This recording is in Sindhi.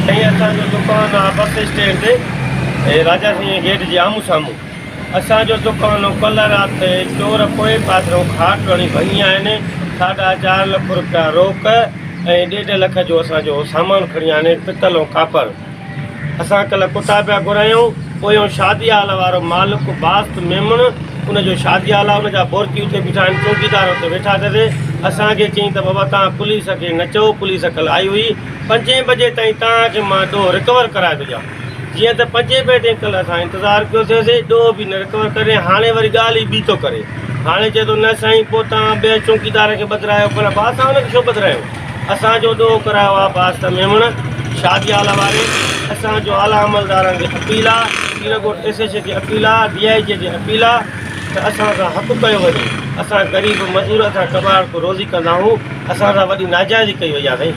سائين اسان جو دڪان آ بس اسٽينڊ تي راجا سائين جي گيٽ جي آمهون سامهون اسان جو دڪان ڪلهه رات چور پوئين پاسرئون کاٽ هڻي ڀڃي آيا آهن ساڍا چار لک روپيا روڪ ۽ ڏيڍ لک جو اسان جو سامان کڻي آيا آهن پتل ۽ ڪاپر اسان ڪلهه ڪتا پيا گهرايون، پويون شادي هال وارو مالڪ باسط ميمڻ، ان جو شادي هال آهي، ان جا بورچي اتي بيٺا آهن، چوڪيدار اتي ويٺا اٿس، اسان کي چيائين ته بابا توهان پوليس کي نه چئو، پوليس ڪلهه آئي هئي، پنجين بجي تائين توهان کي مان ڏوهه رڪور ڪرائي ٿو ڏيان. جيئن ته پنجين بجي تائين ڪلهه اسان انتظار ڪيوسينس، ڏوهه به نه رڪور ڪري، هاڻي وري ڳالهه ئي ٻي ٿو ڪري. هاڻي چئي ٿو نه سائين پوء توهان ٻئي چوڪيدار کي ٻڌرايو، پر ڀاء اسان ان کي ڇو ٻڌرايون؟ اسان جو ڏوهه ڪرايو آ باسط ميمڻ شادي هال واري اسان جو اعليٰ عملدارن کي اپيل آ پيرڳوٺ ايس ايڇ اي کي اپيل آ ڊي I جي کي اپيل آ ته اسان سان حق ڪيو وڃي اسان غريب مزور اسان ڪٻاڙ ڪو روزي ڪندا آهون اسان سان وڏي ناجائزي ڪئي وئي آ سائين.